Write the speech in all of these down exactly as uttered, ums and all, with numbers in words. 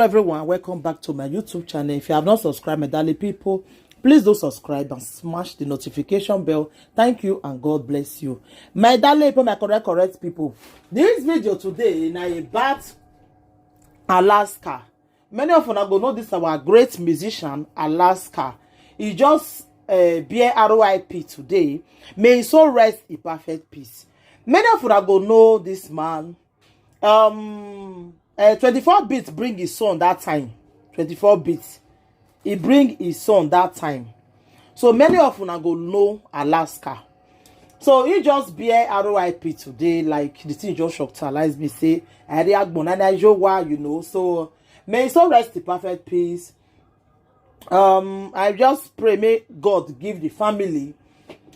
Everyone, welcome back to my YouTube channel. If you have not subscribed, my darling people, please do subscribe and smash the notification bell. Thank you and God bless you. My darling people, my correct, correct people, this video today na about Alaska. Many of una go know this our great musician, Alaska. He just uh, bear R I P today. May his soul rest in perfect peace. Many of una go know this man. Um, uh, twenty-four Beats bring his son that time. twenty-four Beats. He bring his son that time. So many of una go know Alaska. So he just bear R I P today, like the thing just shockalize me. Say, I react bonana jowa, you know. So may his soul rest in perfect peace. Um, I just pray, may God give the family,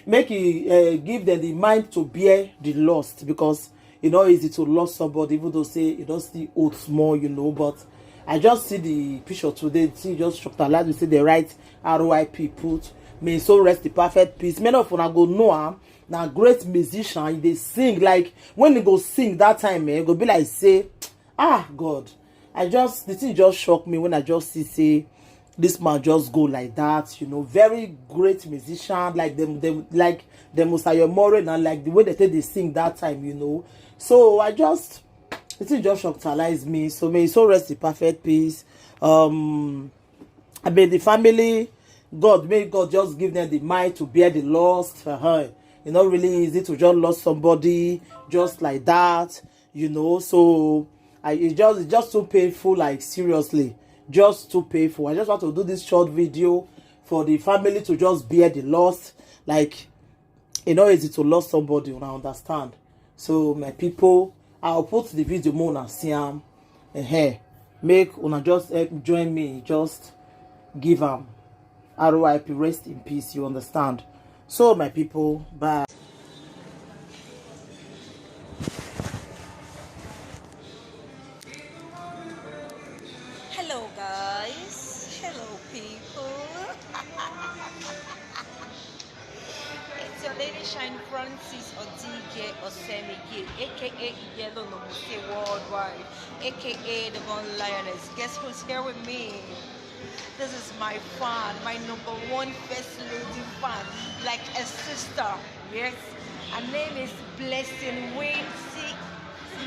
make he uh, give them the mind to bear the loss, because you know easy to lose somebody, even though say you don't see old small, you know. But I just see the picture today. See, just shockalize me. Say the right R I P put. May his soul rest in perfect peace. Many of una go know am. Na great musician. He dey sing, like when he go sing that time, eh, e go be like say, ah, God. I just, the thing just shocked me when I just see say this man just go like that. You know, very great musician, like them, them like the Musa Yomore, and like the way they take they sing that time. You know, so I just, the thing just shockalize me. So may his soul rest in perfect peace. Um, I mean, the family, God, may God just give them the mind to bear the loss. Uh-huh. It's not really easy to just lose somebody just like that, you know. So I, it's just, it's just too painful, like, seriously, just too painful. I just want to do this short video for the family to just bear the loss. Like, e no easy to lose somebody, una understand. So my people, I'll put the video more una see am. Eh, make una just help join me, just give am R I P, rest in peace, you understand. So my people, bye. Hello guys, hello people. It's your lady Shine Francis Odige Osemege, aka Iyelo Nomuse Worldwide, aka the Born Lioness. Guess who's here with me? This is my fan, my number one first lady fan, like a sister. Yes, her name is Blessing Wincy.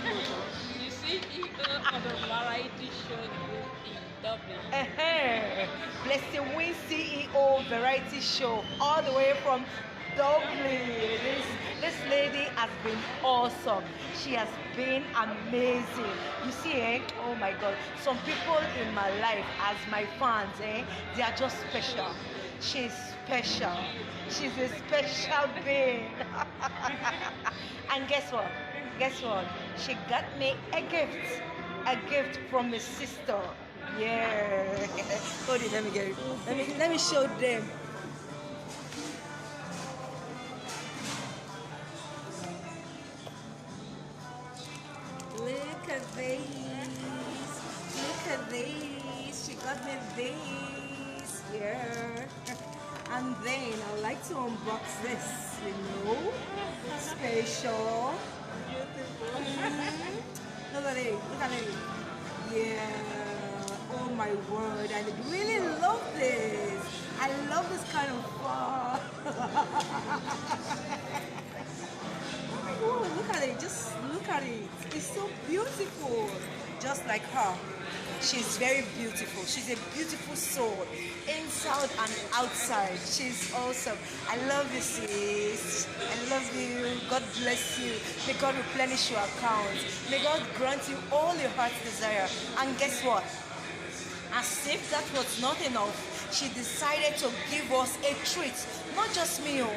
The C E O of the variety show group in Dublin. Uh-huh. Blessing Win C E O variety show all the way from Dublin. This, this lady has been awesome. She has been amazing. You see, eh? Oh my God. Some people in my life, as my fans, eh, they are just special. She's special. She's a special being. And guess what? Guess what? She got me a gift. A gift from a sister. Yeah. Hold it, let me get it. Let me, let me show them. Look at these. Look at these. She got me these. Yeah. And then I like to unbox this, you know. Special. Beautiful. Mm-hmm. Look at it. Look at it. Yeah. Oh my word. I really love this. I love this kind of fur. Oh, look at it. Just look at it. It's so beautiful. Just like her. She's very beautiful. She's a beautiful soul, inside and outside. She's awesome. I love you, sis. I love you. God bless you. May God replenish your account. May God grant you all your heart's desire. And guess what? As if that was not enough, she decided to give us a treat. Not just me, oh.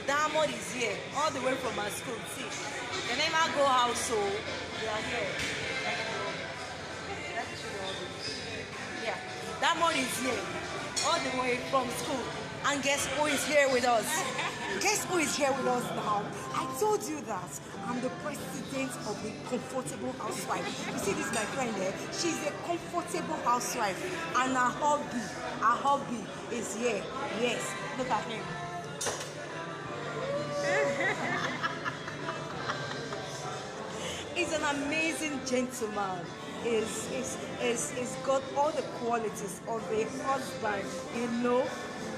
Diamond is here, all the way from her school. See, they never go out, so they are here. Yeah, Diamond is here, all the way from school. And guess who is here with us? Guess who is here with us now? I told you that. I'm the president of the comfortable housewife. You see this, my friend, eh? She's a comfortable housewife. And her hubby, her hubby is here. Yes, look at him. He's an amazing gentleman. Is is is is got all the qualities of a husband, you know.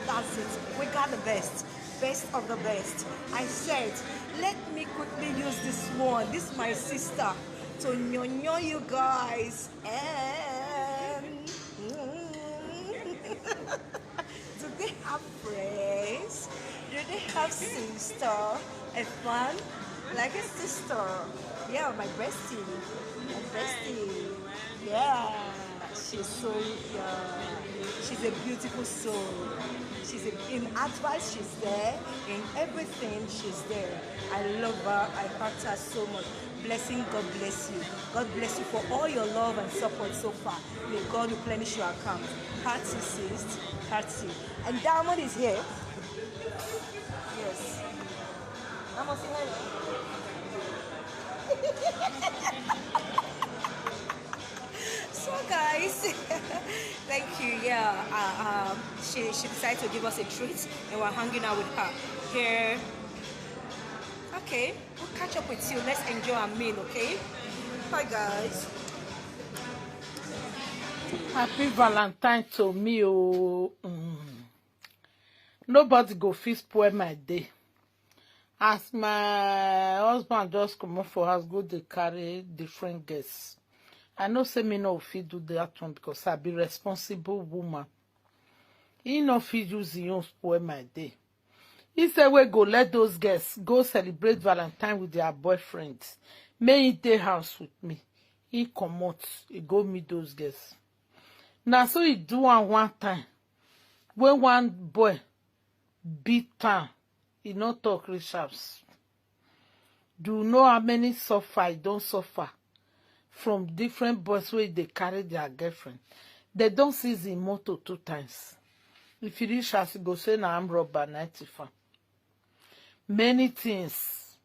That's it. We got the best, best of the best. I said, let me quickly use this one. This is my sister to nyonyo you guys. And do they have friends? Do they have sister? A fan? Like a sister? Yeah, my bestie. My bestie. Yeah, she's so, yeah, she's a beautiful soul. She's a, in advice, she's there. In everything, she's there. I love her. I hurt her so much. Blessing, God bless you. God bless you for all your love and support so far. May God replenish your account. Hearty, sis. Hearty. And Diamond is here. Yes. Diamond, say hello. So, guys, thank you. Yeah, uh, um, she she decided to give us a treat, and we're hanging out with her here. Okay, we'll catch up with you. Let's enjoy our meal. Okay. Bye, guys. Happy Valentine to me, oh. Mm. Nobody go fit spoil my day. As my husband just comot for house, go dey carry different girls. I know say me no fit do that one because I be responsible woman. He no fit use him own spoil my day. He say we go let those girls go celebrate Valentine with their boyfriends. May he dey house with me. He comot, he go meet those girls. Now so he do one one time. When one boy beat am, he no talk reach house. Do you know how many suffer he don suffer from different boys wey dey carry their girlfriend? They don seize him motor two times. If he reach house, he go say na armed robber na thief am. Many things.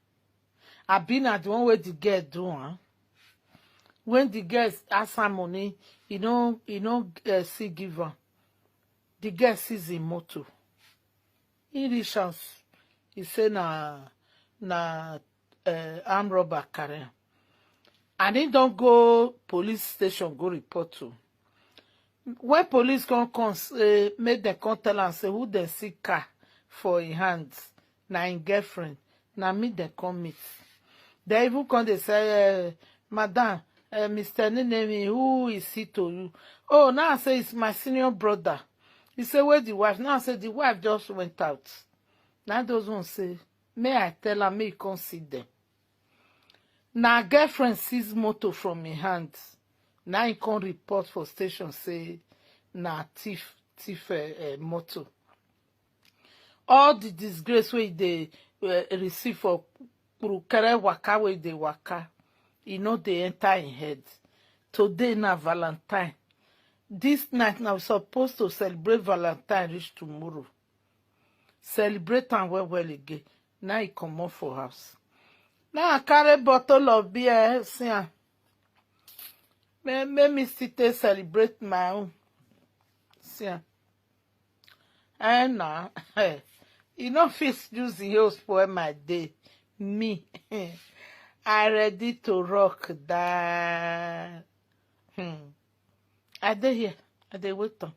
Abi na the one wey the girl do am. When the girl ask am money, he no he no uh, see give am. The girl seize him motor. He reach house. He say na na uh, armed robber carry am. And he don go police station go report to. When police come come say make dem come tell am say who dem see car for him hand na him girlfriend, na me dem come meet. Dem even come dey say, eh, madam, eh, Mister Ninemi, who is he to you? Oh, now I say it's my senior brother. He say where the wife? Now I say the wife just went out. Now those ones say may I tell am make he come see them. Na girlfriend seize motor from him hand. Na him come report for station say na thief thief uh, uh, motor. All the disgrace wey he dey uh, receive for kpurukere waka wey he dey waka, e no dey enter him head. Today na Valentine. This night na we suppose to celebrate Valentine reach tomorrow. Celebrate am well well again. Now he comot for house. Now I carry bottle of beer. See am. Make, make me still take celebrate my own. See am. Eh na. You no fit use the whole spoil my day. Me. I ready to rock that. Hmm. I dey here. I dey wait am.